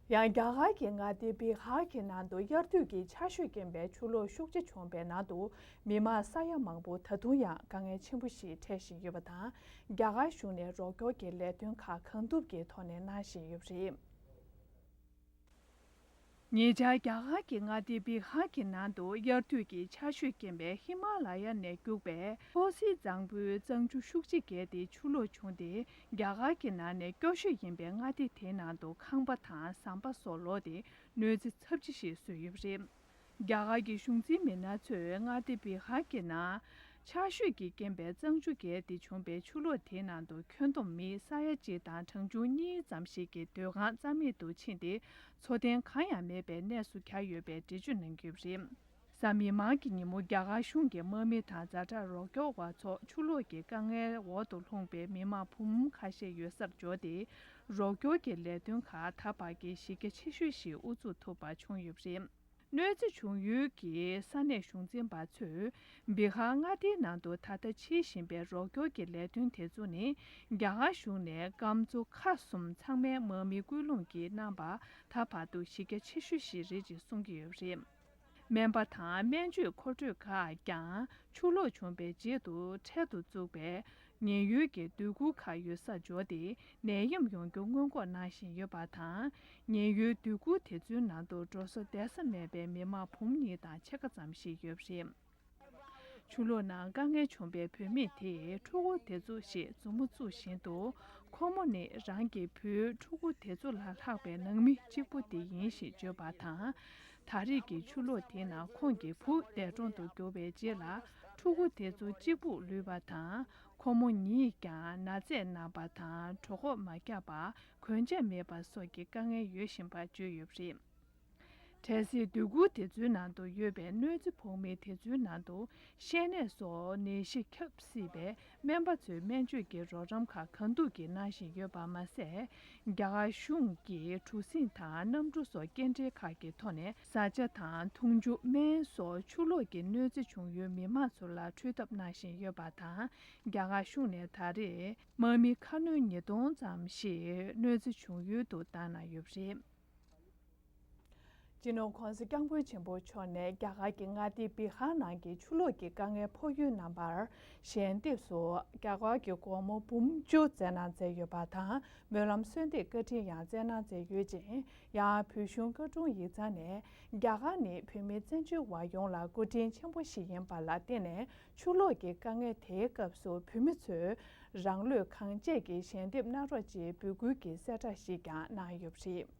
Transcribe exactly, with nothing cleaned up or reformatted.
ཡང་རྒྱ་གར་གྱི་མངའ་སྡེ་བི་ཧར་གྱི་ནང་དུ་དབྱར་དུས་ཀྱི་ཆར་ཞོད་རྐྱེན་པས་ཆུ་ལོག་ཤུགས་ཆེ་བྱུང་བའི་ནང་དུ་མི་མང་ས་ཡ་མང་པོ་ད་དུང་ཡང་དཀའ་ངལ་ཆེན་པོ་ཞིག་འཕྲད་བཞིན་ཡོད་པ་དང་། རྒྱ་གར་གཞུང་ནས་རོགས་སྐྱོར་གྱི་ལས་དོན་ཁག་གང་ཐུབ་ཀྱི་ཐོག་ནས་གནང་བཞིན་ཡོད་པ་རེད། ཉེ་ཆར་རྒྱ་གར་གྱི་མངའ་སྡེ་བི་ཧར་གྱི་ནང་དུ་དབྱར་དུས་ཀྱི་ཆར་ཞོད་རྐྱེན་པས་ཧི་མ་ལ་ཡ་ནས་རྒྱུག་པའི་ལྷོ་སིའི་གཙང་པོའི་གཙང་ཆུ་ཤུགས་ཆེ་བརྒལ་ཏེ་ཆུ་ལོག་བྱུང་སྟེ། རྒྱ་གར་གྱི་ནང་ནས་སྐྱོ་ཤོས་ཡིན་པའི་མངའ་སྡེ་དེའི་ནང་དུ་ཁང་པ་དང་ཟམ་པ་སོགས་ལོག་སྟེ་གནོད་འཚེ་ཚབས་ཆེ་ཞིག་བཟོས་ཡོད་པ་རེད། རྒྱ་གར་གྱི་གཞུང་འཛིན་མི་སྣ་ཚོས་མངའ་སྡེ་བི་ཧར་གྱི་ནང་ཆར་ཞོད་ཀྱི་རྐྱེན་པས་གཙང་ཆུ་བརྒལ་ཏེ་བྱུང་པའི་ཆུ་ལོག་དེའི་ནང་དུ་ཁྱོན་བསྡོམས་མི་ས་ཡ་གཅིག་དང་གྲངས་ཆུང་གཉིས་ཙམ་ཞིག་གི་སྡོད་ཁང་རྩ་མེད་དུ་ཕྱིན་ཏེ། འཚོ་རྟེན་གང་ཡང་མེད་པའི་གནས་སུ་གྱར་ཡོད་པའི་འགྲེལ་བརྗོད་གནང་གི་ཡོད་པ་རེད། གཟའ་མིག་དམར་གྱི་ཉིན་མོ་རྒྱ་གར་གཞུང་གི་དམག་མི་དང་ཛ་དྲག་རོགས་སྐྱོར་བ་ཚོ་ཆུ་ལོག་གི་དཀའ་ངལ་འོག་ཏུ་ལྷུང་པའི་མི་མང་བུ་མོ་ཁ་ཤས་ཡོད་སར་འབྱོར་ཏེ། རོགས་སྐྱོར་གྱི་ལས་དོན་ཁག་ད་བར་གྱི་གཞི་རྒྱ་ཆེ་ཤོས་ཤིག་དབུ་འཛུགས་ཐུབ་པ་བྱུང་ཡོད་པ་རེད། གནོད་འཚེ་བྱུང་ཡུལ་གྱི་ས་གནས་གཞུང་འཛིན་པ་ཚོས། བི་ཧར་མངའ་སྡེའི་ནང་དུ་ད་ལྟ་བྱེད་བཞིན་པའི་རོགས་སྐྱོར་གྱི་ལས་དོན་དེ་ཚོ་ནི། རྒྱ་གར་གཞུང་ནས་སྐམ་མཚོ་ཁ་གསུམ་ཚང་མའི་དམག་མི་སྐུལ་སློང་གིས་གནང་པ་ད་བར་དུ་གཞི་རྒྱ་ཆེ་ཤོས་ཤིག་རེད་ཅེས་གསུང་གི་ཡོད་པ་རེད། སྨན་པ་དང་སྨན་བཅོས་མཁོ་སྤྲོད་ཁག་ཀྱང་ཆུ་ལོག་བྱུང་པའི་རྗེས་སུ་འཕྲལ་དུ་བཙུགས་པའི་ཉེན་གཡོལ་གྱི་སྡོད་ཁུལ་ཁག་ཡོད་སར་འབྱོར་ཏེ་ནད་ཡམས་ཡོང་རྒྱུ་སྔོན་འགོག་གནང་བཞིན་ཡོད་པ་དང་། ཉེན་གཡོལ་སྡོད་ཁུལ་དེ་ཚོའི་ནང་དུ་འགྲོ་ས་བསྡད་ས་མེད་པའི་མི་མང་བུ་མོ་གཉིས་དང་ཕྱེད་ཀ་ཙམ་ཞིག་ཡོད་པ་རེད། ཆུ་ལོག་ནང་དཀའ་ངལ་བྱུང་པའི་བུད་མེད་དེས་ཕྲུ་གུ་དེ་ཚོ་ཞེས་མཛུབ་མོ་བཙུགས་བཞིན་དུ། ཁོ་མོ་ནི་རང་གི་བུའི་ཕྲུ་གུ་དེ་ཚོ་ལ་ལྷག་པའི་ནང་མི་གཅིག་པུ་དེ་ཡིན་ཞེས་བརྗོད་པ་དང་། ད་རེས་ཀྱི་ཆུ་ལོག་དེའི་ནང་ཁོང་གི་བུ་འདས་གྲོངས་དུ་གྱུར་བའི་རྗེས་ལ་ཕྲུ་གུ་དེ་ཚོ་གཅིག་པུ་ལུས་པ་དང་། ཁོ་མོ་ཉིད་ཀྱང་ན་ཚས་ན་བ་དང་གྲོད་ཁོག་མ་བརྒྱབ་པ། གོན་ཆས་མེད་པ་སོགས་ཀྱི་དཀའ་ངལ་ཡོད་བཞིན་པ་བརྗོད་ཡོད་པ་རེད། གལ་སྲིད་སྡོད་ཁུལ་དེ་ཚོའི་ནང་དུ་ཡོད་པའི་གནོད་འཚེ་ཕོག་མི་དེ་ཚོའི་ནང་དུ་བཤལ་ནད་སོགས་ནད་གཞི་ཁྱབ་སྲིད་པས། སྨན་པ་ཚོས་སྨན་བཅོས་ཀྱི་རོགས་རམ་ཁག་གང་ཐུབ་ཀྱིས་གནང་བཞིན་ཡོད་པ་མ་ཟད། རྒྱ་གར་གཞུང་གིས་གྲུ་གཟིངས་དང་གནམ་གྲུ་སོགས་སྐྱེལ་འདྲེན་ཁག་གི་ཐོག་ནས་བཟའ་བཅའ་དང་འཐུང་ཆུ། སྨན་སོགས་ཆུ་ལོག་གི་གནོད་འཚེ་བྱུང་ཡུལ་མི་མང་ཚོ་ལ་འཕྲོད་ཐབས་གནང་བཞིན་ཡོད་པ་དང་། རྒྱ་གར་གཞུང་ནས་ད་རེས་དམག་མི་ཁ་སྣོན་ཉིས་སྟོང་ཙམ་ཞིག་གནོད་འཚེ་བྱུང་ཡུལ་དུ་བཏང་གནང་ཡོད་པ་རེད། སྤྱི་ནོར་༸གོང་ས་༸སྐྱབས་མགོན་ཆེན་པོ་མཆོག་ནས་རྒྱ་གར་གྱི་མངའ་སྡེ་བི་ཧར་ནང་གི་ཆུ་ལོག་གི་དཀའ་ངལ་ཕོག་ཡུལ་རྣམ་པར་ཞལ་འདེབས་སུ། རྒྱ་གར་གྱི་སྒོར་མོ་འབུམ་བཅུ་བསྩལ་གནང་མཛད་ཡོད་པ་དང་། སྨོན་ལམ་གསོལ་འདེབས་བཀའ་དྲིན་ཡང་བསྩལ་གནང་མཛད་ཡོད་ཅིང་། ཡང་བོད་གཞུང་བཀའ་དྲུང་ཡིག་ཚང་ནས། རྒྱ་གར་ནི་བོད་མི་བཙན་བྱོལ་བ་ཡོངས་ལ་སྐུ་དྲིན་ཆེན་པོ་ཞིག་ཡིན་པ་ལ་བརྟེན་ནས། ཆུ་ལོག་གི་དཀའ་ངལ་དེའི་སྐབས་སུ་བོད་མི་ཚོས་རང་བློས་གང་བྱས་ཀྱིས་ཞལ་འདེབས་གནང་རོགས་ཅེས་འབོད་སྐུལ་གྱི་གསལ་བསྒྲགས་ཤིག་ཀྱང་གནང་ཡོད་པ་རེད།